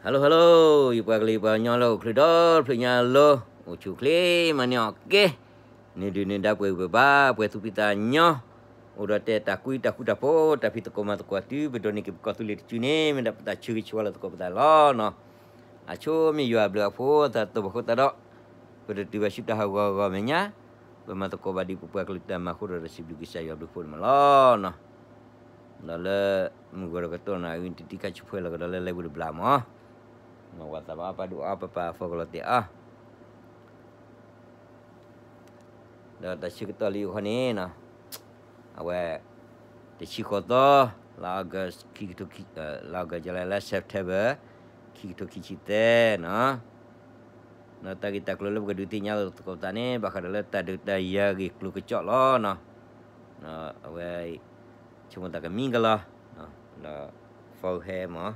Hello hello, ယပှၤကလုာ်ယပှၤကညီလၢအိၣ်ချုးဒီဖျၢၣ်ညါလီၤ, အိၣ်ဆူၣ်အိၣ်ချ့မၤန့ၢ်အီၣ်ကဲ, န့ၣ်ဒုးန့ၣ်ဒါပှဲၤဂံၢ်ပှဲၤဘါ ပှဲၤသူၣ်ဖှံသးညီ, အိၣ်ဒီးတဲတၢ်ကွံတၢ်ဃူတၢ်ဖိး တၢ်ဖံးသကိးမၤသကိးတုၤ ပဒိးန့ၢ်က့ၤပကီၢ်သူလ့ၤတစုန့ၣ် မ့ၢ်ဒၣ်ပတၢ်ဆၢဂ့ၤဆၢဝါလၢသကိးပသးလီၤနီၤ. အဆိမ့ၢ်ယွၤအဘျုးအဖှိၣ်သးတဘၣ်ဃိသတးဒီး ပတတုၤဘၣ်ဆူတၢ်ဟးဂီၤဂီၤမဲာ်ညါ, ပမၤသကိးဘၣ်ဒ်ပပှၤကလုာ်တၢ်မၤအဃိဒီး စံးဘျုးကစၢ်ယွၤဘျုးဖှိၣ်န့ၣ်မးလီၤနီၤ. ဒီးလၢမုၢ်ဂီၤတကတီၢ်န့ၣ် အဂ့ၢ်တံၤတံၤခါဆူၣ်ဖှဲလီၤကဒီးလၢ live တဘျီမး, မၤဝဲသးဘၣ်အါပၢ်ဒိၣ်အါ ပပၢ်အဖီကလီၤတဲာ်အါ, ဒီးတၢ်ဆၢကတီၢ်လၢယအိၣ်ခီန့ၣ်နီၤ, အဝဲ တဆံဃိးသီ, လါ August ခံကထိခံ, လါ August လါ September ခံကထိခံဆံသၢနီၤ. ဒီးတၢ်ဂ့ၢ်တၢ်ကျိၤလၢပကဒုးသ့ၣ်ညါလီၤသကိးပသးန့ၣ် ဘၣ်ဃးဒီးလၢတၢ်ဒုးတၢ်ယၤဂ့ၢ်ကျိၤကစီၣ်လီၤနီၤ. အဝဲ ဆိကမိၣ်သးကမံကလီၤ, ဒီး phone ဟဲမး,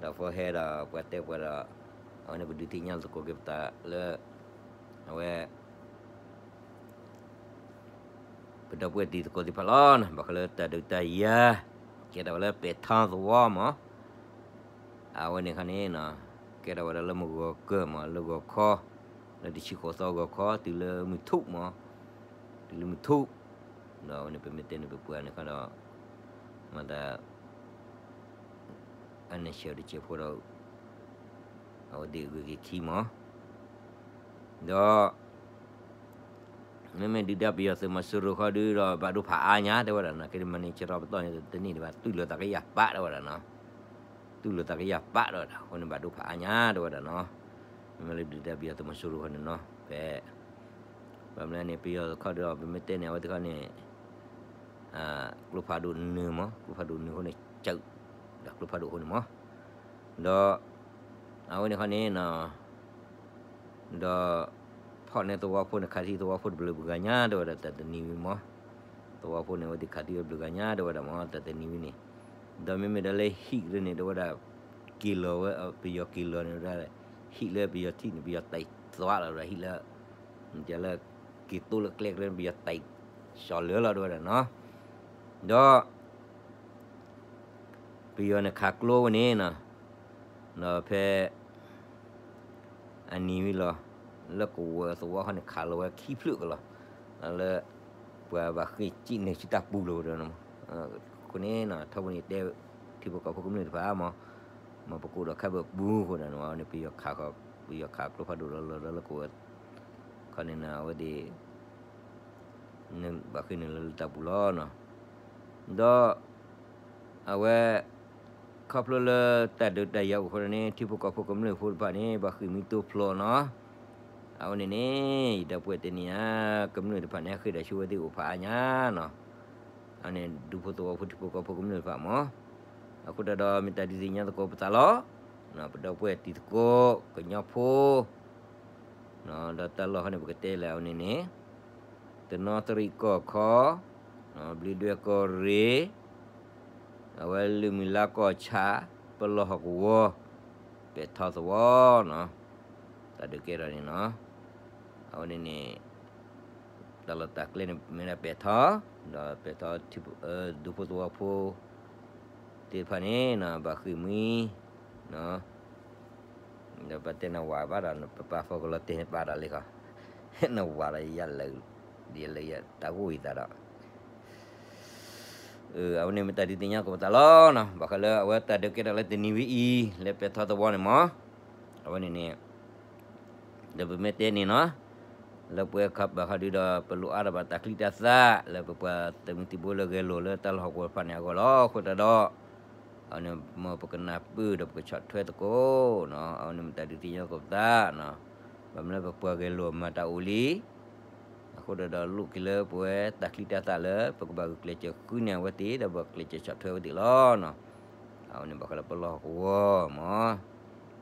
ဒီး phone ဟဲဒီးပှၤတဲပှၤဒီး အဝဲန့ၣ်ပဒုးသ့ၣ်ညါလီၤသကိးက့ၤပသးလၢ အဝဲ ပဒီပုၢ်ဝဲၢ်တံၤသကိးသ့ၣ်တဖၣ်လီၤနီၤ, ဘၣ်ဃးလၢတၢ်ဒုးတၢ်ယၤ ကဲထီၣ်ဝဲလၢပဲာ်ထီသဝီမး, အဝဲန့ၣ်ခီန့ၣ်နီၤ, ကဲထီၣ်ဝဲဒၣ်လၢမုၢ်ဂီၤကၢၢ်မး လၢဂီၤခီ, လၢတဆံဃိးသီဂီၤခီ တုၤလၢမုၢ်ထူၣ်မး, တုၤလၢမုၢ်ထူၣ်, ဒီးအဝဲန့ၣ်ပမ့ၢ်တဲန့ၣ် ပပှၤန့ၣ်ခီဒီး မၤသး အန့ၣ်ဆဲးတစဲးဖိဒီး အဝဲသ့ၣ်ဂုၤက့ၤခံမး, ဒီး မ့မ့ၢ်ဒုၣ်ဒါပယီၤသုးမီၤစိရိၤခီဒုးဒီး ဘၣ်ဒိဖးအါညါတဲဝဲဒၣ်နီၤ, ကဲဒ်မၤန့ၢ်စရီပတီၢ်န့ၣ် တန့ၢ်ဒံးဘၣ် တူၢ်လိာ်သးကယၢ်ပာ်တဲဝဲဒၣ်နီၤ, တူၢ်လိာ်သးကယၢ်ပာ်တဲဝဲဒၣ်, အဃိန့ၣ်ဘၣ်ဒိဖးအါညါတဲဝဲဒၣ်နီၤ, မ့မ့ၢ်လၢဒုၣ်ဒါပယီၤသုးမီၤစိရိၤခီန့ၣ်နီၤ, ဖဲ ဘၣ်မနုၤန့ၣ် ပယီၤခီဒီး ပမ့ၢ်တဲန့ၣ် အဝဲသ့ၣ်ခီန့ၣ် ကျိဖးဒိၣ်နုာ်မး, ကျိဖးဒိၣ်နုာ်အဃိန့ၣ် ကၢး ဒီးကျိဖးဒိၣ်အဃိန့ၣ်မး, ဒီး အဝဲန့ၣ်ခီန့ၣ် ဒီး ဖီၣ်န့ၢ်သဝီဖိန့ၣ် ခးသံသဝီဖိတဘျုးဘျုးဂၤညါတဲဝဲဒၣ် တၢ်တနံၤဝံၤမး, သဝီဖိန့ၣ် အဝဲသ့ၣ်ခးသံဝဲတဘျုးဂၤညါတဲဝဲဒၣ်မး တၢ်တနံၤဝံၤန့ၣ်, ဒီးမ့မ့ၢ်ဒီးလၢဟံၣ်ရ့န့ၣ် တဲဝဲဒၣ် က့ၤလီၤဝဲ ပယီၤက့ၤလီၤန့ၣ်ဝဲဒၣ် ဟံၣ်လၢပယီၤထံၣ်န့ၣ် ပယီၤတဲာ်သွါလီၤဝဲဒၣ် ဟံၣ်လၢ တဲလၢ က့ၤတိၢ်လၢကျဲကရၢန့ၣ် ပယီၤတဲာ် စီၤလၢလီၤတဲဝဲဒၣ်နီၤ, ဒီး ပယီၤန့ၣ်ခးကျိဝဲန့ၣ်နီၤ, ဒီးဖဲ အနံၤဝံၤလီၤ, လၢကဝီၤသဝီခီန့ၣ် ခးလီၤဝဲခံဖျၢၣ်ကလီၤ, လၢ ပှၤဘၣ်ဃ့ၢ်စံၣ်န့ၢ်ဆူတၢ်ပူၤလီၤဝဲဒၣ်, အဃိန့ၣ်နီၤ ထီဘိန့ၣ်တဲ ထံဖိကီၢ်ဖိကမျၢၢ်တဖၣ်မး, မ့ၢ်ပကအိၣ်ဒီးခဲဘၢၣ်ပူၤအဃိဒီးန့ၣ် အဝဲန့ၣ် ပယီၤခး ပယီၤခးကျိဖးဒိၣ်လီၤလီၤဒီးလၢကဝီၤ ခီန့ၣ်နီၤ အဝဲသ့ၣ် ဘၣ်ဃ့ၢ်န့ၢ်လီၤလၢတၢ်ပူၤလီၤနီၤ, ဒီး အဝဲ ခီဖျိလၢတၢ်ဒုးတၢ်ယၤအိၣ်အဃိန့ၣ် ထံဖိကီၢ်ဖိကမျၢၢ်ဖိတဖၣ်န့ၣ် ဘၣ်ဃ့ၢ်မှံတိဖျိးနီၤ, အဝဲန့ၣ်န့ၣ် ယဒီပုၢ်ဝဲၢ်တဲန့ၣ်ဧါ, ကမျၢၢ်တဖၣ်န့ၣ် ဟဲဃ့ၢ်ဒီးဆူဝဲသ့ၣ်အိၣ်ဖးအါညါနီၤ, အဝဲန့ၣ် ဒူဖိသဝီဖိထံဖိကီၢ်ဖိကမျၢၢ်တဖၣ်မး, အဃိတၢ်ဒီးမ့ၢ်တၢ်ဒုးသ့ၣ်ညါသကိးပသးလီၤ, ပဒီပုၢ်ဝဲၢ်တံၤသကိး ကညီဖိ ဒီးတၢ်လီၢ်ခီန့ၣ် ပကတဲလၢအဝဲန့ၣ်န့ၣ် တနီသရံၣ်ကီၢ်ခီ, ဘျံးဒွဲၣ်ကီၢ်ရ့ၣ်, အဝဲလုၢ်မုၢ်လါကီၢ်ဆၣ်, ပလီၢ်ဟီၣ်ကဝီၤ, ပဲာ်ထီသဝီနီၤ, တၢ်ဒုးကဲထီၣ်န့ၣ်နီၤ, အဝဲန့ၣ်န့ၣ် တၢ်လီၢ်တၢ်ကျဲန့ၣ် မ့ၢ်ဒၣ်ပဲာ်ထီ, ဒီးပဲာ်ထီ ဒူဖိသဝီဖိ သ့ၣ်တဖၣ်န့ၣ်နီၤ ဘၣ်ဃ့ၢ်မှံ ဒီးပတဲနဝၤဘၣ်ဒီး ပပၢ်ဖီကလီၤတဲာ်န့ၣ်ပာ်ဒီးလံခီ, နဝၤဒီးယလၢာ်, ယလၢာ်ယတၢ်ဂိၢ်ယသးဒီး အဝဲန့ၣ်မ့ၢ်တၢ်ဒုးသ့ၣ်ညါသကိးပသးလီၤနီၤ, ဘၣ်ဃးလၢအဝဲတၢ်ဒုးကဲထီၣ်လၢတနံၤဝံၤအံၤ လၢပဲာ်ထီသဝီန့ၣ်မး, အဝဲန့ၣ်န့ၣ် ဒီးပမ့ၢ်တဲန့ၣ်နီၤ, လၢပဝဲခါဘၣ်ဃးဒုဒီး ပလိၣ်အါထီၣ်ဘၣ်တၢ်ချံတၢ်သၣ် လၢပပှၤသုးမုၢ်သံၣ်ဘိလၢဂဲၤလိာ်လၢတၢ်လီၢ်ဟီၣ်ကဝီၤတဖၣ်န့ၣ်အဂီၢ်လီၤ. အဃိသတးဒီး အဝဲန့ၣ် မ်ပကနၢ်ပၢၢ်ဒီးပကဆီၣ်ထွဲသကိး, အဝဲန့ၣ်မ့ၢ်တၢ်ဒုးသ့ၣ်ညါသကိးပသး, ဘၣ်မနုၤလၢပပှၤဂဲၤလိာ်မၤတၢ်အိၣ်လံ အဃိဒီး ဒီးလိၣ်က့ၤလၢပဝဲတၢ်ချံတၢ်သၣ်လၢ ပကဘၣ်ဂုာ်ကျဲးစၢးဃုန့ၢ်အဝဲသ့ၣ် ဒီးဘၣ်ကျဲးစၢးဆီၣ်ထွဲအဝဲသ့ၣ်လီၤ. အဝဲန့ၣ်ဘၣ်ဃးလၢပလီၢ်ဟီၣ်ကဝီၤမး,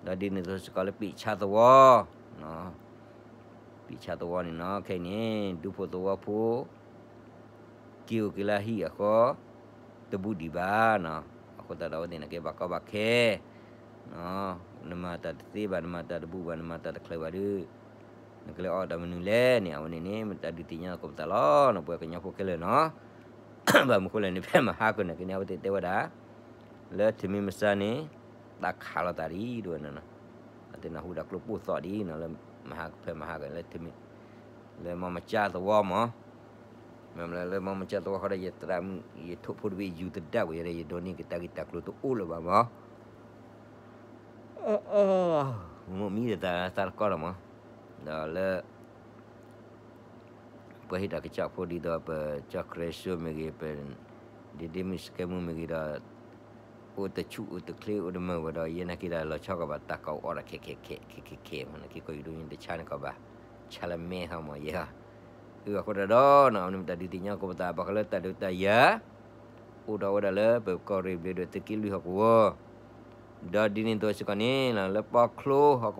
ဒီးဒ်န့ၣ်အသိးစ့ၢ်ကီးလၢပံာ်ဆါသဝီ, ပံာ်ဆါသဝီန့ၣ်နီၤ ခဲအံၤန့ၣ် ဒူဖိသဝီဖိ က့ၤအိၣ်က့ၤလၢဟံၣ်အဃီ တဘူးဒံးဘၣ်နီၤ, အဃိသတးဒီးအဝဲသ့ၣ်န့ၣ်က့ၤဘၣ်ကီဘၣ်ခဲ နမၤတၢ်တသ့ဘၣ် နမၤတၢ်တဘူးဘၣ် နမၤတၢ်တချုးဘၣ်ဒီး နကလဲၤအီၣ်တၢ်မနုၤလဲၣ်န့ၣ် အဝဲန့ၣ်န့ၣ် မ့ၢ်တၢ်ဒုးသ့ၣ်ညါသကိးပသးလီၤနီၤ ပဝဲကညီဖိခဲလၢာ်နီၤ, ဘၣ်မနုၤဃိလဲၣ်န့ၣ် ဖဲမဟါကန့ၣ်က့န့ၣ် အဝဲသ့ၣ်တဲဝဲဒၣ် လၢထံမ့ၢ်မဆါန့ၣ် သးခးလိာ်သးဒ် တဲဝဲဒၣ်နီၤ, အတနၢ်ဟူဒၣ်ကျိပိၢ်သီၣ်ဒ်နီၤ လၢမဟါဖဲမဟါကလၢ လၢမီမကၠၢသဝီမး, မ့ၢ်လၢမီမကၠၢသဝီဃီဒီး ယသရၣ်မုၣ် ယထိၣ်ဖိတဘ့ၣ်ယူၤသဒၣ်ကွံာ်ဒီး ယဒိးန့ၢ်က့ၤတၢ်ဂ့ၢ်တၢ်ကျိၤတအိၣ်လၢၤဘၣ်မး, မ့ၢ်မံဒီးသးသးတကီၢ်လီၤမး, ဒီးလၢ ပှၤဟ့ၣ်တၢ်ကစီၣ်ဖိဒ်သိး ပကၠီၣ်ခရံာ်စိမ့ၢ်ဂ့ၤ, ပဒ့ဒ့မုၣ်စကဲမုၣ်မ့ၢ်ဂ့ၤဒီး အိၣ်တဆူၣ်အိၣ်တချ့အိၣ်တမုာ်ဝဲဒီး ယဲနာ်က့ဒီး လီၤဆီကဘၣ်တၢ်ကီအိၣ်အီၣ်ဒီး ခဲခဲခဲခဲခဲခဲမး နက့ၤကီၢ်ယူၤဒိၣ်ညါတဆါန့ၣ်ကီးဘၣ် ဆါလၢမဲဟီမးယဲဟီ, အဃိဒီးနီၤ အဝဲန့ၣ်မ့ၢ်တၢ်ဒုးသ့ၣ်ညါကိးပသး ဘၣ်ဃးလၢတၢ်ဒုးတၢ်ယၤ အိၣ်ထီၣ်ဝဲဒၣ်လၢပကီၢ်ရ့ၣ်ဘျ့းဒွဲၣ်သုးက့လွံၢ်ဟီၣ်ကဝီၤ, ဒီးဒ်န့ၣ်အသိးစ့ၢ်ကီးန့ၣ် လၢပီချိဟီၣ်ကဝီၤ လၢပီချိဟီၣ်က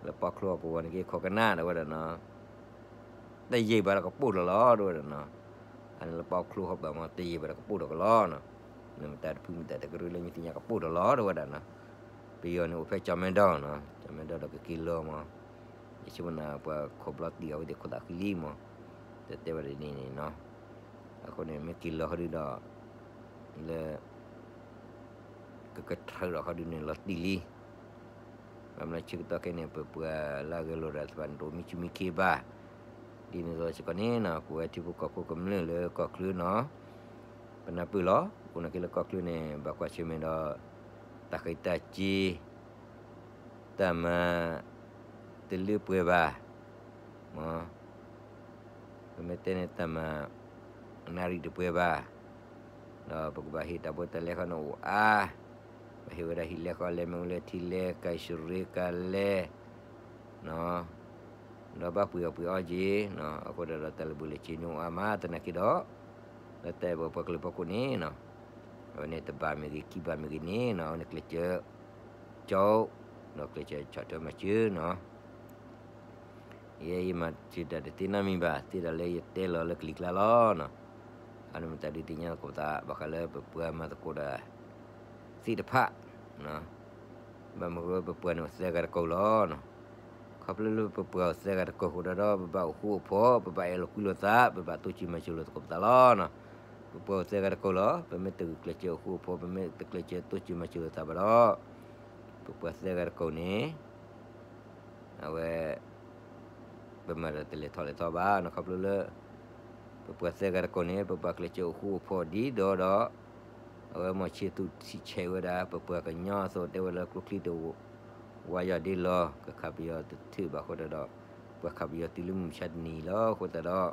ဝီၤန့ၣ်က့ၤခိးကနၣ်ဒီးဝဲဒၣ်နီၤ, တယံာ်ဘၣ်ဒီးကပိၢ်ထီၣ်လီၤ တဲဝဲဒၣ်နီၤ, အန့ၣ်လၢပီချိဟီၣ်ဘၣ်မး တယံာ်ဘၣ်ဒီးကပိၢ်ထီၣ်ကလီၤနီၤ, လၢမတၤတဖုမတၤတကရၢလၢညါသ့ၣ်ညါကပိၢ်ထီၣ်လီၤ တဲဝဲဒၣ်နီၤ, ပယီၤန့ၣ်အိၣ်ဖဲကၠီၤမဲဒီနီၤ, ကၠီၤမဲဒီဒီးကက့ၤလီၤမး, ယဆိကမိၣ်နၤပှၤခိးဘျီတံၢ်အဝဲသ့ၣ်ခိးသးဃံလံမး, တဲတဲဝဲဒ်န့ၣ်န့ၣ်နီၤ, အဃိန့ၣ်မ့ၢ်က့ၤလီၤဃီဒုဒီး လၢ ကကထြၢးဒီးဃီဒုန့ၣ်လီၤတံၢ်လံ, ဘၣ်မနုၤဆၢကတီၢ်ခဲအံၤန့ၣ် ပပှၤလၢအဂဲၤလိာ်တၢ်တဖၣ်န့ၣ် တအိၣ်မံဆူၣ်မံခ့ဘၣ်, ဒ်န့ၣ်အသိးစ့ၢ်ကီးန့ၣ်နီၤ ပဝဲထံဖိကီၢ်ဖိကမျၢၢ်လၢကီၢ်ချၢနီၤ, ပနၢ်ပၢၢ်လီၤ အိၣ်နာ်က့လၢကီၢ်ချၢန့ၣ် ဘၣ်ကွၢ်ဆၢၣ်မဲာ်ဒီး တၢ်ဃံးတၢ်စ့ၤ တၢ်မၤတလၢပှဲၤဘၣ်, မ့ၢ် ပမ့ၢ်တဲန့ၣ် တၢ်မၤနၣ်ရံၣ်တပှဲၤဘၣ်, ဒီးပကဘၣ်ဟ့ၣ်တၢ်ဘိတၢ်လဲဃီန့ၣ်အိၣ်အါ, ဘၣ်ဟ့ၣ်ဝဲဒၣ်ဟံၣ်လဲဃီလဲ မ့ၣ်အူလဲထံလဲ ကၤစရ့ကၤလဲ ဒီးဘၣ်ပှ့ၤအီၣ်ပှ့ၤအီက့ၤ, အဃိဒီးတၢ်လၢာ်ဘူၣ်လၢာ်စ့ၤန့ၣ်အိၣ်အါမး သနာ်က့ဒီး လၢတၢ်အဲၣ်ပှၤကလုာ်ဖီခိၣ်န့ၣ် အဝဲန့ၣ်တဘၣ်မ့ၢ်ဂ့ၤ ခံဘၣ်မ့ၢ်ဂ့ၤန့ၣ် အဝဲန့ၣ်ကျဲးစၢး ကၠီအိၣ်, ဒီးကျဲးစၢးဆီၣ်ထွဲမၤစၢၤနီၤ ယဲယမၤစၢၤတၢ်တသ့နီတမံၤဘၣ် သ့ဒၣ်လၢယတဲလီၤလၢကလံၤကျါလီၤ. အန့ၣ်မ့ၢ်တၢ်ဒုးသ့ၣ်ညါကိးပသး ဘၣ်ဃးလၢပပှၤမၤသကိးတၢ်သ့ၣ်တဖၣ်, ဘၣ်မနုၤဃိပပှၤန့ၣ်အိၣ်သၢဂၤတကိးလီၤ. ခီဖျိလၢပပှၤအိၣ်သၢဂၤတကိးအဃိဒီး ပဘၣ်အိၣ်ဃူအိၣ်ဖိး ပဘၣ်အဲၣ်လိာ်ကွံလိာ်သး ပဘၣ်တိစၢၤမၤစၢၤလိာ်သကိးပသးလီၤ. ပပှၤအိၣ်သၢဂၤတကိးလီၤ. ပမ့ၢ်တဂုာ်ကျဲးစၢးအိၣ်ဃူအိၣ်ဖိး ပမ့ၢ်တကျဲးစၢးတိစၢၤမၤစၢၤလိာ်သးဘၣ်ဒီး ပပှၤသၢဂၤတကိးန့ၣ် အဝဲ ပမၤတၢ်တလဲၤထီၣ်လဲၤထီဘၣ်နီၤ ခီဖျိလၢ ပပှၤသၢဂၤတကိးန့ၣ် ပဘၣ်ကျဲးစၢးအိၣ်ဃူအိၣ်ဖိးဒ်ဒီးဒီး အဝဲမ့ၢ်ဆံသူၣ်ဆံဆဲးဝဲဒၣ် ပပှၤကညီအသိးတဲဝဲလၢကျိချံတဝးယီၤဒ့လီၤ ကခးပယီၤတထၢၣ်ဘၣ်အဃိသတးဒီး ပှၤခးပယီၤတုၤလၢမုၢ်မဆါတနံၤအံၤလီၤ. အဃိသတး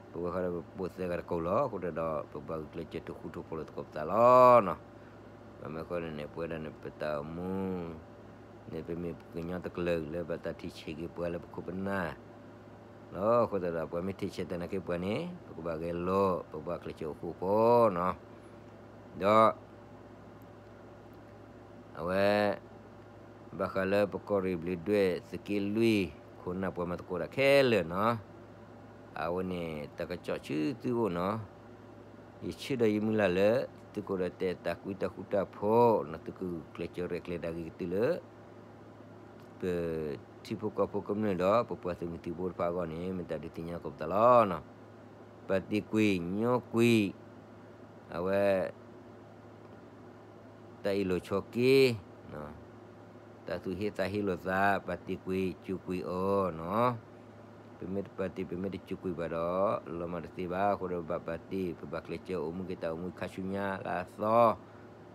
ဒီး ပဝဲဃီဒီးပပှၤသၢဂၤတကိးလီၤ. အဃိသတးဒီး ပဘၣ်ဂုာ်ကျဲးစၢးတဃူထီၣ်ဖိးလိာ်သကိးပသးလီၤနီၤ. ဘၣ်မနုၤအဃိန့ၣ် ပဝဲဒၣ်န့ၣ် ပတၢ်အိၣ်မူ န့ၣ် ပမ့ၢ်ပှၤကညီတကလုာ်လၢဘၣ်တၢ်ထံၣ်ဆံးက့ၤပှၤလၢပခိၣ်ပနၢ်လီၤ. အဃိသတးဒီး ပှၤမ့ၢ်ထံၣ်ဆံးတၢ်နာ်က့ပှၤန့ၣ် ပကဘၣ်ဂဲၤလိာ် ပဘၣ်ကျဲးစၢးအိၣ်ဃူအိၣ်ဖိးနီၤ. ဒီး အဝဲ ဘၣ်ဃးလၢပကီၢ်ရ့ၣ်ဘျ့းဒွဲၣ် သုးက့လွံၢ် ခိၣ်နၢ်ပှၤမၤသကိးတၢ်ခဲလၢာ်နီၤ, အဝဲန့ၣ် တၢ်ကစီၣ်ဆူသုအိၣ်နီၤ, ယဆၢဒီးယမုၢ်လၢ်လၢ သုးခိၣ်ဒီးတဲတၢ်ကွံတၢ်ဃူတၢ်ဖိးနီၤ သုကဂုာ်ကျဲးစၢးရဲၣ်ကျဲၤတၢ်ဂ့ၤကတၢၢ်လၢ ပထံဖိကီၢ်ဖိကမျၢၢ်ဒီး ပပှၤသုးမုၢ်သံၣ်ဘိတဖၣ်အဂီၢ်န့ၣ် မ့ၢ်တၢ်ဒုးသ့ၣ်ညါကိးပသးလီၤနီၤ. ပာ်တ့ၢ်ကွံာ် ညီကွံာ် အဝဲ တၢ်အ့ၣ်လိာ်ဆိးက့, တၢ်သူၣ်ဟ့သးဟ့လိာ်သး ပာ်တ့ၢ်ကွံာ် စူးကွံာ်အီၤနီၤ. ပမ့ၢ်တပာ်တ့ၢ် ပမ့ၢ်တစူးကွံာ်ဘၣ်ဒီး လီၤမၢ်တသ့ဘၣ်. အဃိဒီးပဘၣ်ပာ်တ့ၢ် ပဘၣ်ကျဲးစၢးအိၣ်မူက့ၤတၢ်အိၣ်မူခါဆူညါလၢအသီ,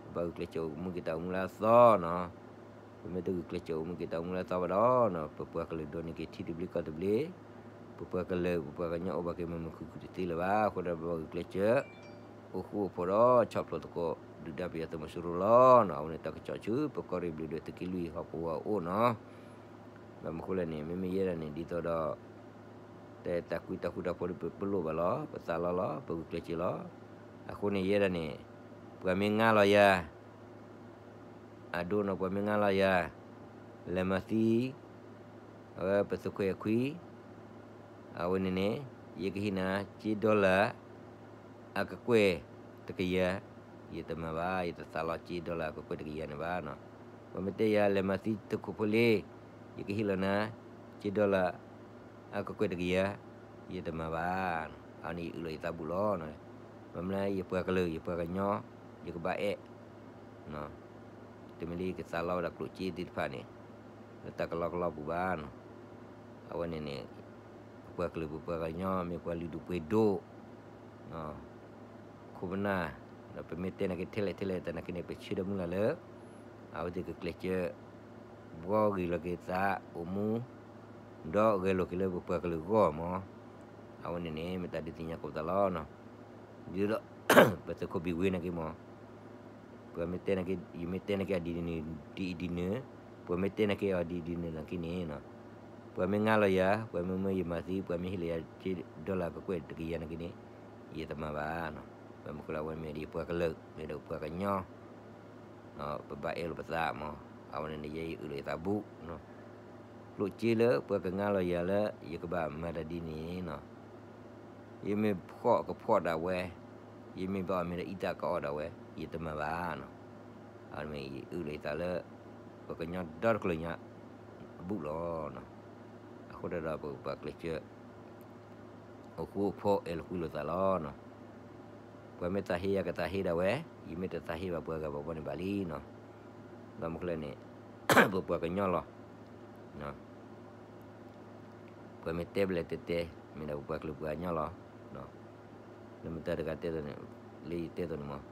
ပဘၣ်ဂုာ်ကျဲးစၢးအိၣ်မူက့ၤတၢ်အိၣ်မူလၢအသီနီၤ. ပမ့ၢ်တဂုာ်ကျဲးစၢးအိၣ်မူက့ၤတၢ်အိၣ်မူလၢအသီဘၣ်ဒီး ပပှၤကလုာ်ဒိးန့ၢ်က့ၤထံတဘျ့ကီၢ်တဘျ့, ပပှၤကလုာ် ပပှၤကညီအိၣ်ဘၣ်က့ၤမုာ်မုာ်ခုၣ်ခုၣ်တသ့လၢၤဘၣ်. အဃိဒီးပဘၣ်ဂုာ်ကျဲးစၢး အိၣ်ဃူအိၣ်ဖိးဒီး ဆီၣ်ဖျိးသကိး ဒုၣ်ဒါပယီၤသုးမီၤစိရိၤလီၤနီၤ. အဝဲန့ၣ်တၢ်ကစီၣ်ဆူ ပကီၢ်ရ့ၣ်ဘျ့းဒွဲၣ်သုးက့လွံၢ်ဟီၣ်ကဝီၤအအိၣ်နီၤ. ဘၣ်မနုၤအဃိလဲၣ်န့ၣ် မ့မ့ၢ်ယဲဒၣ်န့ၣ် ဒ်သိးဒီး တၢ်အဲၣ်တၢ်ကွံတၢ်ဃူတၢ်ဖိးဒီး ပလိၣ်ဘၣ်လီၤ, ပသးလီလီၤ, ပဂုာ်ကျဲးစၢးလီၤ. အဃိန့ၣ် ယဲဒၣ်န့ၣ် ပှၤမ့ၢ်ငါလီၤယၤ အဒိနီၤ ပှၤမ့ၢ်ငါလီၤယၤ လဲၤမၤသံ အဝဲပသုးခွဲးအခွံ အဝဲန့ၣ်န့ၣ် ယကဟ့ၣ်နၤ ကၠ့ဒီလၣ် အကကွဲၢ်တကယၤ, ယတမၤဘၣ်, ယတသးလီကၠ့ဒီလၣ်အကကွဲၢ်တကယၤန့ၣ်ဘၣ်နီၤ. ပှၤမ့ၢ်တဲယၤ လဲၤမၤသံသုးခိၣ်ဖိလ့ ယကဟ့ၣ်လီၤနၤ ကၠ့ဒီလၣ် အကကွဲၢ်တကယၤ, ယတမၤဘၣ်. အဝဲန့ၣ်ယအၢၣ်လီၤယသးဘူးလီၤ. မ့မ့ၢ်လၢယပှၤကလုာ် ယပှၤကညီ ယကဘၣ်အဲၣ် တမ့ၢ်လၢယကသးလီဝဲဒၣ်ကျိၣ်စ့သ့ၣ်တဖၣ်န့ၣ် လၢတၢ်ကလီကလီပူၤဘၣ်နီၤ. အဝဲန့ၣ်န့ၣ် ပပှၤကလုာ်ပပှၤကညီမ့ၢ်ပှၤလုၢ်ဒိၣ်ပှ့ၤဒိၣ် ခိၣ်ပနၢ် ဒီးပမ့ၢ်တဲနာ်က့ထဲလဲၣ်ထဲလဲၣ်သနာ်က့န့ၣ် ပဆၢဒီးမုၢ်လၢ်လၢ အဝဲသ့ၣ်ကကျဲးစၢး ဘှီဂ့ၤလီၤက့ၤသးအိၣ်မူ ဒီးဂဲၤလိာ်က့ၤလၢပပှၤကလုာ်အဂီၢ်မး. အဝဲန့ၣ်န့ၣ် မ့ၢ်တၢ်ဒုးသ့ၣ်ညါကိးပသးလီၤ. ဒ်သိး ပသုးခိၣ်ဘံၣ်ဝ့နာ်က့မး ပှၤမ့ၢ်တဲနာ်က့ ယမ့ၢ်တဲနာ်က့အဒ်န့ၣ် ဒ်အံၤဒ်န့ၣ်, ပှၤမ့ၢ်တဲနာ်က့အီၤဒ်အံၤဒ်န့ၣ်နာ်က့န့ၣ်, ပှၤမ့ၢ်ငါလီၤယၤ ပှၤမ့ၢ်မၢယမၤသံ ပှၤမ့ၢ်ဟ့ၣ်လီၤယၤ က့ဒီလၣ်ကကွဲၢ်တကယၤနာ်က့န့ၣ် ယတမၤဘၣ်. ဘၣ်မနုၤဃိလၢအဝဲမ့ၢ်ဒ်ပှၤကလုာ် မ့ၢ်ဒီးပှၤကညီ ပဘၣ်အဲၣ်လိာ်ပသးမး. အဝဲန့ၣ်န့ၣ် ယဲယအၢၣ်လီၤယသးဘူး ကျိၣ်စ့လၢပှၤကငါလီၤယၤလၢ ယကဘၣ်မၤတၢ်ဒ်န့ၣ်နီၤ, ယမ့ၢ်ဖှီၣ်ကဖှီၣ်ဒၣ်ဝဲ, ယမ့ၢ်ဘၣ်အီၣ်မ့ၢ်ဒီးအံသၣ်ကအီၣ်ဒၣ်ဝဲ ယတမၤဘၣ်နီၤ. အဝဲန့ၣ်မ့ၢ်ယအၢၣ်လီၤယသးလၢ ပှၤကညီဒီတကလုာ်ညါ အဘူးလီၤ. အဃိတၢ်ဒီးပကပှၤကျဲးစၢး အိၣ်ဃူအိၣ်ဖိးအဲၣ်လိာ်ကွံလိာ်သးလီၤ. ပှၤမ့ၢ်သးဟ့ယၤကသးဟ့ဒၣ်ဝဲ, ယမ့ၢ်တသးဟ့ဘၣ်ပှၤဂၤဘၣ်ဘီန့ၣ်ဘၣ်လံနီၤ. ဘၣ်မနုၤဃိလဲၣ်န့ၣ် ပပှၤကညီလီၤ. ပှၤမ့ၢ်တဲဘျဲၣ်တဲတဲ မ့ၢ်ဒၣ်ပပှၤကလုာ်ပှၤကညီလီၤ. လၢမတၤတဂၤတဲသိးန့ၣ် လၢယတဲသိးန့ၣ်မး,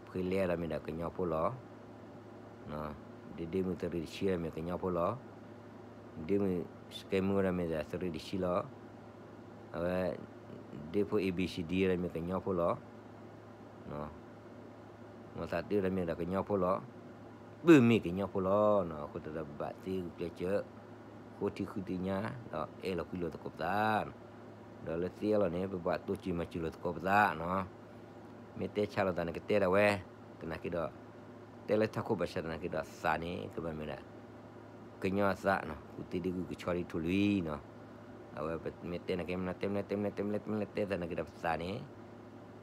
ဖှ့လ့ဒၣ်မ့ၢ်ဒၣ်ကညီဖိလီၤ. ဒ့ဒ့မုၢ်သရံးတဆံမ့ၢ်ကညီဖိလီၤ. ဒ့မုၢ်စကဲမုၢ်ဝဲဒၣ်မ့ၢ်ဒၣ်သရံးတဆံလီၤ. အဝဲ ဒ့ဖိ A B C D ဝဲဒၣ်မ့ၢ်ကညီဖိလီၤ. မ့ၢ်သးတ့ဝဲဒၣ်မ့ၢ်ဒၣ်ကညီဖိလီၤ. ပမ့ၢ်ကညီဖိလီၤ. အဃိသတးဒီးပဘၣ်သ့ဂုာ်ကျဲးစၢး ဃိထံဃုသ့ၣ်ညါ ဒီးအဲၣ်လိာ်ကွံလိာ်သကိးပသး ဒီးလၢသ့အလီၢ်န့ၣ် ပဘၣ်တိစၢၤမၤစၢၤလိာ်သကိးပသးနီၤ. မ့ၢ်တဲဆါလိာ်သးန့ၣ် ကတဲဒၣ်ဝဲ, သနာ်က့ဒီး တဲလၢထးခိၣ်ဘၣ်ဆၣ်သနာ်က့ဒီးသးန့ၣ် ကဘၣ်မ့ၢ်ဒၣ် ကညီအသးနီၤ, ကူၣ်သ့ဒ့ကူၣ်ကဆီဒံးထူၣ်လွံၢ်နီၤ. အဝဲမ့ၢ်တဲနာ်က့ မ့ၢ်တဲမ့ၢ်တဲမ့ၢ်တဲမ့ၢ်တဲမ့ၢ်တဲ သနာ်က့ဒီးပသးန့ၣ်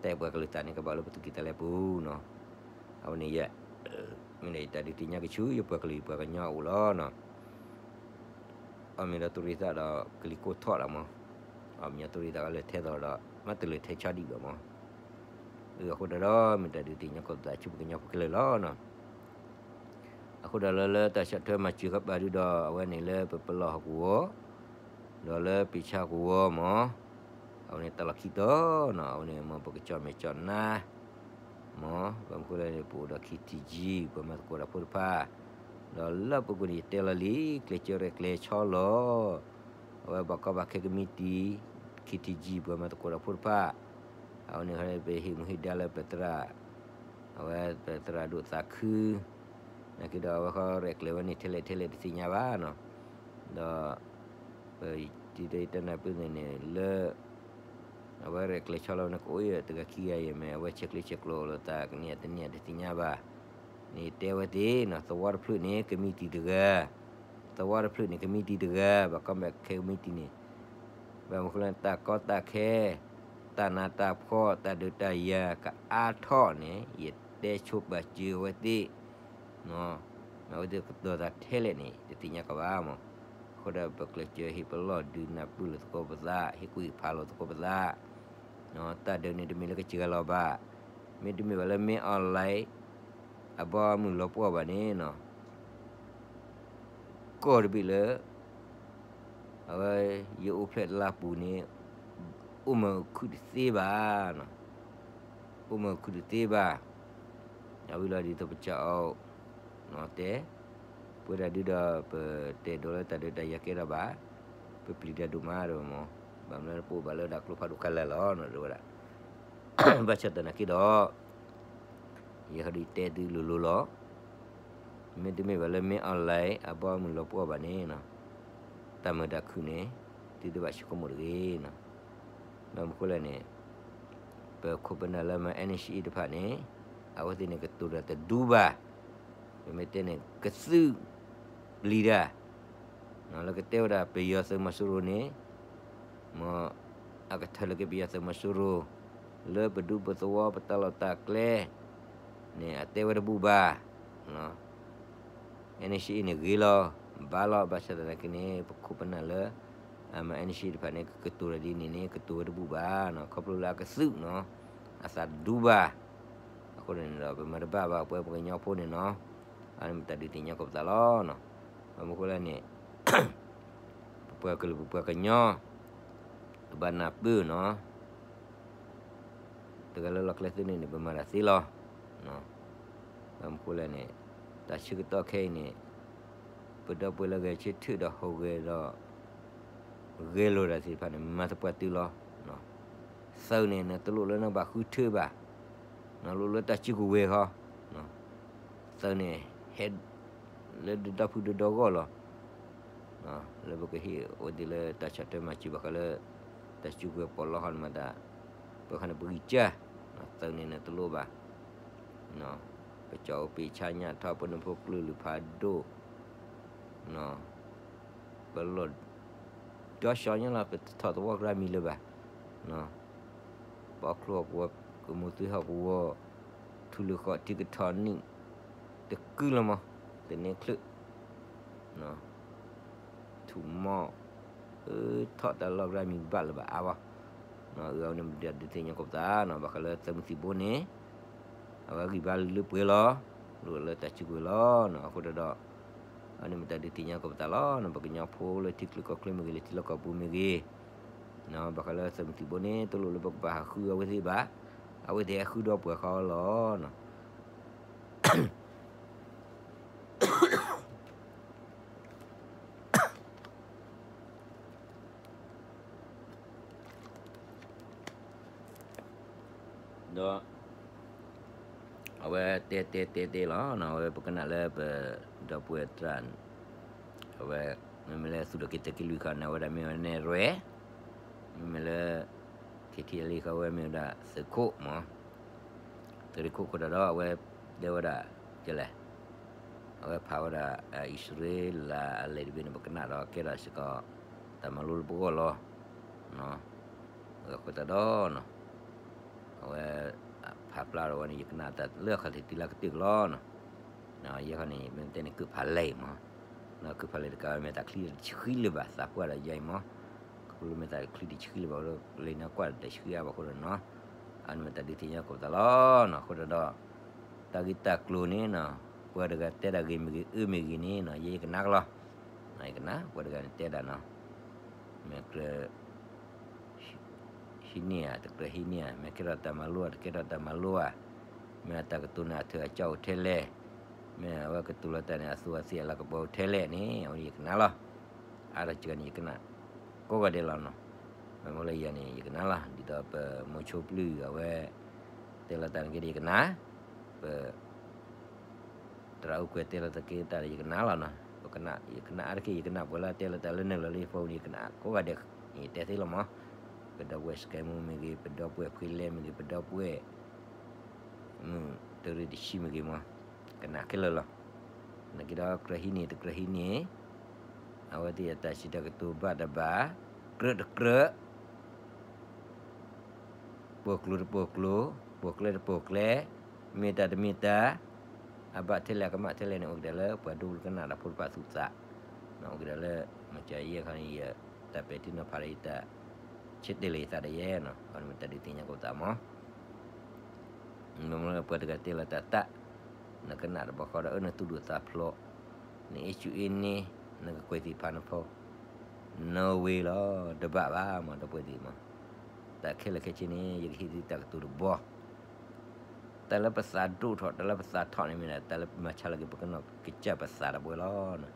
တဲပှၤကလုာ်သးန့ၣ် ကဘၣ်လၢပသူၣ်ကံၢ်သးလဲပူၤနီၤ. အဝဲန့ၣ်ယဲ မ့ၢ်ဒၣ်ယတၢ်ဒုးသ့ၣ်ညါကဆူယပှၤကလုာ်ယပှၤကညီအအိၣ်လီၤနီၤ. အမ့ၢ်ဒီးသုးရ့ၣ်သးဒီးကလံၤကိးထီၣ်လီၤမး, အမ့ၢ်သုးရ့ၣ်သးကလဲၤထဲသိးဒီး မ့ၢ်တလဲၤထဲဆါဒံးဘၣ်မး. အဃိတၢ်ဒီး မ့ၢ်တၢ်ဒုးသ့ၣ်ညါကိးပသးဆူပကညီဖိခဲလၢာ်လီၤနီၤ. အဃိဒီးလၢလၢတၢ်ဆီၣ်ထွဲမၤစၢၤဃာ်ပာ်ဒုဒီး အဝဲန့ၣ်လၢပပလီၢ်ဟီၣ်ကဝီၤ ဒီးလၢပ့ၤဆါကဝီၤမး, အဝဲန့ၣ်တၢ်လီၢ်ခံတီၤနီၤ, အဝဲန့ၣ်မ်ပကကၠီၣ်မဲာ်ကၠီၣ်နါ မး, ဘၣ်မနုၤဃိလဲၣ်န့ၣ် ပအိၣ်ဒီး K T G ပှၤမၤသကိးတၢ်ဖိတဖၣ်, ဒီးလၢပူၤကွံာ်န့ၣ် ယတဲလီၤလံ ကျဲးစၢးရဲၣ်ကျဲၤဆီလီၤ အဝဲဘၣ်ကီဘၣ်ခဲကမံးတံာ် K T G ပှၤမၤသကိးတၢ်ဖိတဖၣ်, အဝဲန့ၣ်ပဟ့ၣ်မူဟ့ၣ်ဒါလၢပသရၣ်, အဝဲပသရၣ်ဒိၣ်သးခု, နာ်က့ဒီးအဝဲဃီရဲၣ်ကျဲၤဝဲန့ၣ် ထဲလဲၣ်ထဲလဲၣ်တသ့ၣ်ညါဘၣ်နီၤ, ဒီး ပတံၤတၢ်ယတဲနၢ်ပၢၢ်န့ၣ်န့ၣ်လၢ အဝဲရဲၣ်ကျဲၤဆီလီၤန့ၣ် ကအိၣ်ယဲၢ်တဂၤခံဂၤယဲၢ်မ့ၢ် အဝဲဆဲးကျၢဆဲးကျိးလိာ်သးကန့ၢ်တန့ၢ်တသ့ၣ်ညါဘၣ်, န့ၣ်တဲဝဲသ့ၣ်နီၤ သဝီတဖျၢၣ်န့ၣ် ကမံးတံာ်တဂၤ, သဝီတဖျၢၣ်န့ၣ်ကမံးတံာ်တဂၤ ဘၣ်ကီဘၣ်ခဲကမံးတံာ်န့ၣ်, ဘၣ်မနုၤဃိလၢတၢ်ကီတၢ်ခဲ, တၢ်နးတၢ်ဖှီၣ် တၢ်ဒုးတၢ်ယၤကအါထီၣ်န့ၣ် ယတဲဆိပာ်စၢၤအဝဲသ့ၣ် အဝဲသ့ၣ်ကတိၤတၢ်ထဲလဲၣ်န့ၣ် တသ့ၣ်ညါကီးဘၣ်မး, အဃိဒီးပကျဲးစၢးဟ့ၣ်ပလီၢ်ဒုးနၢ်ပၢၢ်လိာ်သကိးပသး ဟ့ၣ်ကူၣ်ဟ့ၣ်ဖးလိာ်သကိးပသး, တၢ်ဒုးန့ၣ်တမ့ၢ်လၢကစှၤလီၤဘၣ်, မ့တမ့ၢ်ဘၣ်လၢမ့ၢ် online အဘီအမုၢ်လီၤပှီၢ်ဘၣ်န့ၣ်နီၤ ကီၢ်တဘ့ၣ်လၢ အဝဲ ယအိၣ်ဖျဲၣ်လါပူၤန့ၣ် အိၣ်မၢခုၣ်တသ့ဘၣ်, အိၣ်မၢခုၣ်တသ့ဘၣ်, အဝံၤလီၤဒ်သိးပစၢအီၤ တဲ, ပဝဲဒၣ်ဒုဒီး ပတအဲၣ်ဒိးလၢတၢ်ဒုးတၢ်ယၤကဲထီၣ်ဘၣ်, ပပျံၤတၢ်ဒိၣ်မးဒီးမး, ဘၣ်မနုၤပအိၣ်ဘၣ်လၢဒၣ်ကျိဖးဒိၣ်ခဲလၢာ်လီၤ တဲဝဲဒၣ်, ဘၣ်ဆၣ်သနာ်က့ဒီး ယဟဲဒုးတဲသုလိၤလိၤလီၤ, မ့တမ့ၢ်ဘၣ်လၢမ့ၢ် online အဘီအမုၢ်လီၤပှီၢ်ဘၣ်န့ၣ်, တၢ်မုာ်တၢ်ခုၣ်န့ၣ် သုတဘၣ်ဆိကမိၣ်တဂ့ၤနီၤ, ဘၣ်မနုၤဃိလဲၣ်န့ၣ် ပခိၣ်ပနၢ်လၢမၤ NCA တဖၣ်န့ၣ် အဝဲသ့ၣ်န့ၣ်ကတိၤတၢ်တဒူဘၣ်, ပမ့ၢ်တဲန့ၣ် ကသုးပျံၤတၢ် လၢကတဲဝဲဒၣ်ပယီၤသုးမီၤစိရိၤန့ၣ်, မ်အကထၢၣ်လၢက့ၤပယီၤသုးမီၤစိရိၤ လၢပဒူပသဝီပတၢ်လီၢ်တၢ်ကျဲန့ၣ် အတဲဝဲတဘူၣ်ဘၣ်, NCA န့ၣ်ဂ့ၤလီၤ, ဘၣ်လီၤ, ဘၣ်ဆၣ်သနာ်က့န့ၣ် ပခိၣ်ပနၢ်လၢ အမၤ NCA တဖၣ်န့ၣ် ကကတိၤတၢ်ဒ်န့ၣ်န့ၣ် ကတိၤဝဲတဘူၣ်ဘၣ်, ခီဖျိလၢအကသုးနီၤ, အသးတဒူဘၣ်, အဃိ အဃိန့ၣ်ဒီး ပမၤတဘၣ်ဘၣ် ပဝဲပှၤကညီဖိန့ၣ်နီၤ, အန့ၣ်မတၤဒုးသ့ၣ်ညါကိးပသးလီၤနီၤ. ဘၣ်မနုၤဃိလဲၣ်န့ၣ် ပပှၤကလုာ်ပပှၤကညီ ပဘၣ်နၢ်ပၢၢ်နီၤ, တဂၤလၢလီၢ်ကျဲသ့န့ၣ်န့ၣ် ပမၤတၢ်သ့လီၤ. ဘၣ်မနုၤဃိလဲၣ်န့ၣ် တၢ်ဆၢကတီၢ်ခဲအံၤန့ၣ် ပဒီပုၢ်ဝဲၢ်လၢဂဲၤဆၢထၢၣ်ဒီးဟူးဂဲၤဒီး ဂဲၤလိာ်တၢ်သ့ၣ်တဖၣ်န့ၣ် မၤသပှၢ်တုၤလီၤ. သုးန့ၣ် နတလိၣ်လၢနဘၣ်ဃုထၢဘၣ်, နလိၣ်လၢတၢ်စုကဝဲၤဃီ, သုးန့ၣ် ဟဲ လၢဒုးဒီဖုဒုးဒီဂီၢ်လီၤ. လၢပကဟ့ၣ်အဝဲသ့ၣ်လၢတၢ်ဆီၣ်ထွဲမၤစၢၤဘၣ်ဃးလၢ တၢ်စုကဝဲၤပီးလီဃီန့ၣ်မၤတၢ်, ပဃီန့ၣ်ပဂံၢ်စၢ်, သုးန့ၣ်နတလိၣ်ဘၣ်. ပကၠီအိၣ်ပ့ၢ်ဆါညၣ်ထီၣ် ပနဖိကလုာ်လုၢ်ဖးဒိၣ်, ပလီၢ် ဒီဆှီညါလီၤ ပတထီၣ်သဝီကရၢမံၤလၢၤဘၣ်. ပီချိၣ်ဟီၣ်ကဝီၤ ကမိၢ်သွံဟီၣ်ကဝီၤ ထူလၢဃီထံကထီၣ်နံၣ် တကုလီၤမး, တန့ၢ်ချုး ထူၣ်မီၢ် ထီၣ်တၢ်လီၢ်ကရၢမံၤဘၣ်လၢၤဘၣ်အါဘၣ်. အန့ၣ်မတၤဒုးသ့ၣ်ညါကိးပသးနီၤ, ဘၣ်ဃးလၢသုးမုၢ်သံၣ်ဘိန့ၣ် အဝဲဂံၢ်ဘါလၢပှဲၤလီၤ, လိၣ်လၢတၢ်စုကဝဲၤလီၤ. အဃိတဒီး အန့ၣ်မတၤဒုးသ့ၣ်ညါကိးပသးလီၤ. ပကညီဖိလၢထံချၢကီၢ်ချၢမ့ၢ်ဂ့ၤ လၢထံလီၢ်ကီၢ်ပူၤမ့ၢ်ဂ့ၤ, ဘၣ်ဃးလၢသုးမုၢ်သံၣ်ဘိန့ၣ် တလိၣ်လၢပကဘၣ်ဟးဃုအဝဲသ့ၣ်ဘၣ်, အဝဲသ့ၣ်ဟဲဃုဒီးပှၤဃီလီၤ. ဒီး အဝဲတဲတဲတဲတဲလီၤ. အဝဲပကနၣ်လၢပ ဒီပုၢ်ဝဲၢ်တၢ် အဝဲ မ့မ့ၢ်လၢသူၣ်ထီၣ်က့ၤသုးက့လွံၢ်ခီန့ၣ် အဝဲဒၣ်မ့ၢ်ဝဲနဲၣ်ရွဲၣ်, မ့မ့ၢ်လၢ ခ့ထံလံခီ အဝဲမ့ၢ်ဝဲဒၣ်သုးခိၣ်မး, သုးရ့ၣ်ခိၣ်အဃိဒီး အဝဲတဲဝဲဒၣ် ကလဲၣ်, အဝဲဖးဝဲဒၣ် အံၣ်စရ့လးအလဲၤတဘ့ၣ်န့ၣ် ပကနၣ်ဒီးကဲထီၣ်စ့ၢ်ကီး တၢ်မၤလိလၢပဂီၢ်လီၤ. အဃိသတးဒီး အဝဲ ဖးဖျါထီၣ်ဝဲန့ၣ် ယကနၣ်တၢ်လၢအခီၣ်ထံးတုၤလၢကတၢၢ်ကလီၤနီၤ. ယဲခီန့ၣ် မ့ၢ်တဲန့ၣ် ကုၢ်ဖးလဲၢ်မး, ကုၢ်ဖးလဲၢ်တကးဝဲ မ့ၢ်တၢ်ချံတဆှံလၢၤဘၣ် သးပှၢ်ဒီးယဲအံၤမး, ကပူၤလၢမ့ၢ်တၢ်ချံတဆှံလၢၤဘၣ် လၢနကွၢ်ဒီးတၢ်ဆှံအါဘၣ်အဃိဒီးနီၤ, အန့ၣ်မ့ၢ်တၢ်ဒုးသ့ၣ်ညါကိးပသးလီၤနီၤ. အဃိဒီး တၢ်ဂ့ၢ်တၢ်ကျိၤန့ၣ်နီၤ, ပှၤတဂၤတဲဒၣ်ဂ့ၤမ့ၢ်ဂ့ၤ အၢမ့ၢ်ဂ့ၤန့ၣ်နီၤ ယဲယကနၣ်ကလီၤ. ယကနၣ် ပှၤတဂၤန့ၣ်တဲဒၣ်နီၤ, မ့ၢ်ကြၢး ဟံးန့ၢ်ဧါ တကြၢးဟံးန့ၢ်ဧါ, မ့ၢ်ကဲထီၣ်တၢ်မၤလိဧါ တကဲထီၣ်တၢ်မၤလိဧါ, မ့ၢ်အတၢ်ကတိၤန့ၣ် အထၢၣ်အကၠီအိၣ်ထဲလဲၣ်, မ့ၢ်အဝဲကတိၤလီၤတၢ်န့ၣ် အသူအသ့ၣ်အလၤကပီၤအိၣ်ထဲလဲၣ်န့ၣ် အဝဲန့ၣ်ယကနၣ်လီၤ. အါတက့ၢ်န့ၣ် ယကနၣ် ကိးဂၤဒဲးလီၤနီၤ. မ့ၢ်လၢယၤန့ၣ် ယကနၣ်လီၤ. ဒ်သိးပမိၤဆိပျုၢ်အဝဲ တဲလီၤတၢ်န့ၣ်က့ဒီး ယကနၣ်, ပ သရၣ်အူကွဲၤတဲလီၤတၢ်က့တၢ်ဒီး ယကနၣ်လီၤနီၤ. ပကနၣ် ယကနၣ်အါတက့ၢ် ယကနၣ်ပှၤလၢတဲလီၤတၢ်လၢနုာ်လီၤလၢယဖိန့ၣ် ယကနၣ်ကိးဂၤဒဲး, ယတဲသ့လီၤမး. ပဒီပုၢ်ဝဲၢ်စကဲမူမ့ၢ်ဂ့ၤ, ပဒီပုၢ်ဝဲၢ်ဖှ့လဲမ့ၢ်ဂ့ၤ, ပဒီပုၢ်ဝဲၢ် မုၢ်တရံးတဆံမ့ၢ်ဂ့ၤမး, ကနၣ်ခဲလၢာ်လီၤ. နာ်က့ဒီး ကြၢးဟံးန့ၢ် တကြၢးဟံးန့ၢ်, အဝဲသ့ၣ်အတၢ်စံးတၢ်ကတိၤဘၣ်တဘၣ်, ကြၢးတကြၢး ပိာ်ကျိၤတပိာ်ကျိၤ, ပိာ်ကျဲတပိာ်ကျဲ, မ့ၢ်တၢ်တမ့ၢ်တၢ်, အဘၣ်ထဲလဲၣ်အကမၣ်ထဲလဲၣ်န့ၣ် အိၣ်ကဒီးလၢပှၤဒိကနၣ်တၢ်ဖိတဖၣ်သူၣ်သး, အိၣ်ကဒီးလၢ မ့ၢ်ကယဲၢ်ခီန့ၣ် ယတၢ်ပဲာ်ထံနီၤဖးဒီးယတၢ်ဆၢတဲာ်လၢယသးဒီးယဲနီၤ, အန့ၣ်မ့ၢ်တၢ်ဒုးသ့ၣ်ညါကိးပသးမး. မ့ၢ်လၢပှၤတဂၤတဲလီၤတၢ်သး, နကနၣ်တဘျီဃီဒီး အၢ နသူၣ်ဒူၣ်သးဖျိး, နအ့ၣ်ဆူၣ်အ့ၣ်န့ၢ်, နကကွဲးသ့ၣ်ဖးနဖိ, no way လီၤ, တဘၣ်ဘၣ်မး ဒီပုၢ်ဝဲၢ်သ့ၣ်မး. တၢ်ခဲလၢာ်ခဲဆ့န့ၣ် ယကဟ့ၣ်သုတၢ်ကတိၤတဘီ တၢ်လၢပသးဒိၣ်ထီၣ် တၢ်လၢပသးထီၣ်န့ၣ်မ့ၢ်ဒၣ် တၢ်လၢပမၤဆါလီၤက့ၤပကနီၢ်ကစၢ်ပသးတၢ်ပှဲၤလီၤ.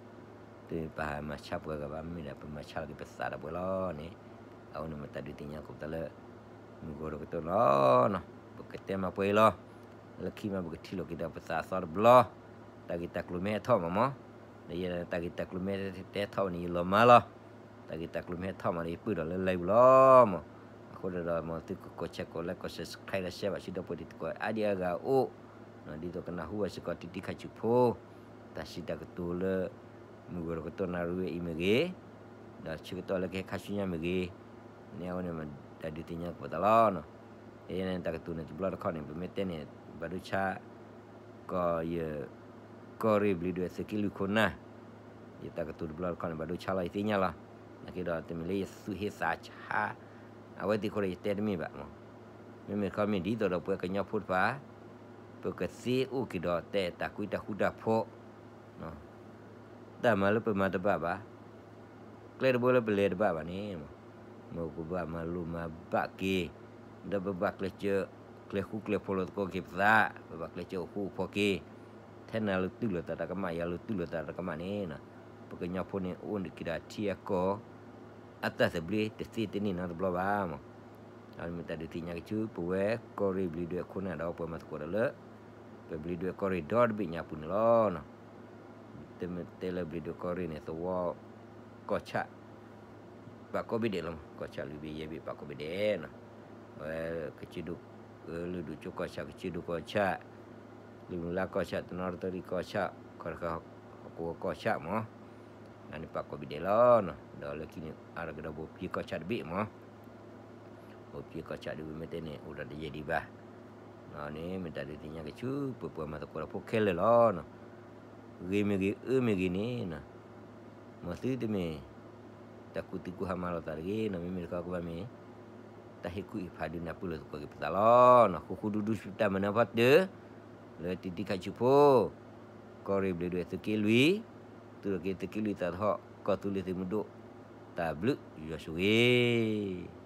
တပာ်မၤဆါပှၤဂၤဘၣ် မ့ၢ်ဒၣ်ပမၤဆါလီၤက့ၤပသးတၢ်ပှဲၤလီၤန့ၣ်, အဝဲန့ၣ်မ့ၢ်တၢ်ဒုးသ့ၣ်ညါကိးပသးလၢ မုၢ်ဂီၤတကတီၢ်လီၤ. ပကတဲမၤပှဲၤအံၤလီၤ. လၢခံမး ပကထံၣ်လိာ်က့ၤဒီးပသးအသီတဘျီ, တၢ်ဂ့ၢ်တၢ်ကျိၤမ့ၢ်ဟဲထီၣ်မးမး, ဒီးယဲဒၣ်တၢ်ဂ့ၢ်တၢ်ကျိၤမ့ၢ်ဟဲထီၣ်ဝဲန့ၣ် ယလီၤမၢ်လီၤ. တၢ်ဂ့ၢ်တၢ်ကျိၤမ့ၢ်ဟဲထီၣ်မးဒီး ယပၢၢ်ထီၣ်လၢ live ပူၤလီၤမး. အဃိဒီး မ်သုကကိး share ကိး like ကိး subscribe ဒီး share ဘၣ်ဆူဒီပုၢ်ဝဲၢ်သ့ၣ်တဖၣ် အါဒံအါဂၤအိၣ်, ဒ်သိးကနၢ်ဟူဘၣ်စ့ၢ်ကီးတံၤတံၤခါဆူၣ်ဖိ တၢ်စံးတၢ်ကတိၤလၢ မုၢ်ဂီၤတကတီၢ်နၣ်ရံၣ်ဝဲအံၤမ့ၢ်ဂ့ၤ, ဒီးဆၢကတီၢ်လၢကဟဲခါဆူညါမ့ၢ်ဂ့ၤ, န့ၣ်အဝဲန့ၣ်မ့ၢ်တၢ်ဒုးသ့ၣ်ညါပသးလီၤ. ယဲန့ၣ်တၢ်ကတိၤန့ၣ်တဘျီတခီၣ်န့ၣ် ပမ့ၢ်တဲန့ၣ် ဘၣ်ဒိဆါ ကီၢ်ယ ကီၢ်ရ့ၣ်ဘျံးဒဝဲၢ်သုးက့လွံၢ်ခိၣ်နၢ်, ယတၢ်ကတိၤတဘျီတခီၣ်န့ၣ် ဘၣ်ဒိဆါလီၤ ယသ့ၣ်ညါလီၤ. နာ်က့ဒီး တမ့ၢ်လၢယသူၣ်ဟ့သးဆါ အဝဲသ့ၣ်အဃိဒီး ယတဲတမ့ၢ်ဘၣ်မး. မ့မ့ၢ်တခီမ့ၢ်ဒ်သိးဒီးပှၤကညီဖိတဖၣ် ပ ပကသ့အိၣ်က့ၤဒီးတၢ်အဲၣ်တၢ်ကွံတၢ်ဃူတၢ်ဖိး, တၢ်မၤလၢပမၤတဘၣ်ဘၣ်, ကျဲတဘိလၢပလဲၤတဘၣ်ဘၣ်န့ၣ်, မ်ပကဘၣ်မၤလိမၤဘၣ်က့ၤ, ဒီးပဘၣ်ကျဲးစၢး ကျဲၤဃူကျဲၤဖိးလိာ်သကိးက့ၤပသး, ပဘၣ်ကျဲးစၢးအိၣ်ဃူအိၣ်ဖိးက့ၤ, ထဲနၤလိၤတုၤလိာ်သးတၢ်ကမၣ် ယၤလိၤတုၤလိာ်သးတၢ်ကမၣ်န့ၣ်, ပကညီဖိန့ၣ်အိၣ်က့ၤဒီးထံအကီၢ် အတၢ်သဘျ့တသ့တန့ၢ်နီတဘျီဘၣ်မး. အမ့ၢ်တၢ်ဒုးသ့ၣ်ညါက့ၤဆူ ပဝဲကီၢ်ရ့ၣ်ဘျံးဒွဲၣ်အခိၣ်နၢ်ဒီးပှၤမၤသကိးတၢ်လၢ ပဘျံးဒွဲၣ်ကီၢ်ရ့ၣ်ဒီတဘ့ၣ်ညါပူၤန့ၣ်လီၤ. တမ့ၢ်တဲလၢဘျံးဒွဲၣ်ကီၢ်ရ့ၣ်န့ၣ် သဝီကီၢ်ဆၣ် ပာ်ကိးဘ့ၣ်ဒဲးလီၤ, ကီၢ်ဆၣ်လွံၢ်ဘ့ၣ်ယဲၢ်ဘ့ၣ်ပာ်ကိးဘ့ၣ်ဒဲးနီၤ. အဝဲကဆ့ဒိၣ်, လၢၢ်ဒိၣ်ကၠိကီၢ်ဆၣ်, ကဆ့ဒိၣ်ကီၢ်ဆၣ်, လံာ်မုၢ်လါကီၢ်ဆၣ်, တနီသရံၣ်ကီၢ်ဆၣ်, ခီတခါဟီၣ်ကဝီၤကီၢ်ဆၣ်မး, န့ၣ်ပာ်ကိးဘ့ၣ်ဒဲးလီၤ. ဒီးလၢခံန့ၣ် အါထီၣ်ကဒီးဘိၣ်ပှ့ၤကီၢ်ဆၣ်တဘ့ၣ်မး, ဘိၣ်ပှ့ၤကီၢ်ဆၣ်တဘ့ၣ်မ့ၢ်တဲန့ၣ် အိၣ်ဒီးတယဲၢ်ဒံးဘၣ်. န့ၣ်မ့ၢ်တၢ်ဒုးသ့ၣ်ညါက့ၤဆူ ပပှၤမၤသကိးတၢ်ဖိခဲလၢာ်လီၤ. ဂ့ၤမ့ၢ်ဂ့ၤ အၢမ့ၢ်ဂ့ၤန့ၣ် မ်သုတမ့ၢ် တၢ်ကူၣ်သံကူၣ်ဟါမၢ်လိာ်သးတဂ့ၤနီၤ, မ့မ့ၢ်တခီကဘၣ်မ့ၢ် တၢ်ဟ့ၣ်ကူၣ်ဟ့ၣ်ဖးဒုးနၢ်ပၢၢ်လိာ်သကိးက့ၤပသးလီၤ. ဃူဃူဒူဒူဆူတၢ်မၤနၢၤဖီတၢၢ် လၢတံၤတံၤခါဆူဖိ ကီၢ်ရ့ၣ်ဘျံးဒွဲၣ်သုးက့လွံၢ်, သူၣ်ထီၣ်က့ၤသုးက့လွံၢ်သးသဟီၣ် ကီၢ်သူလ့ၤသုးမုၢ်ဒိၣ်, တၢ်ဘျုးယွၤဆိၣ်ဂ့ၤ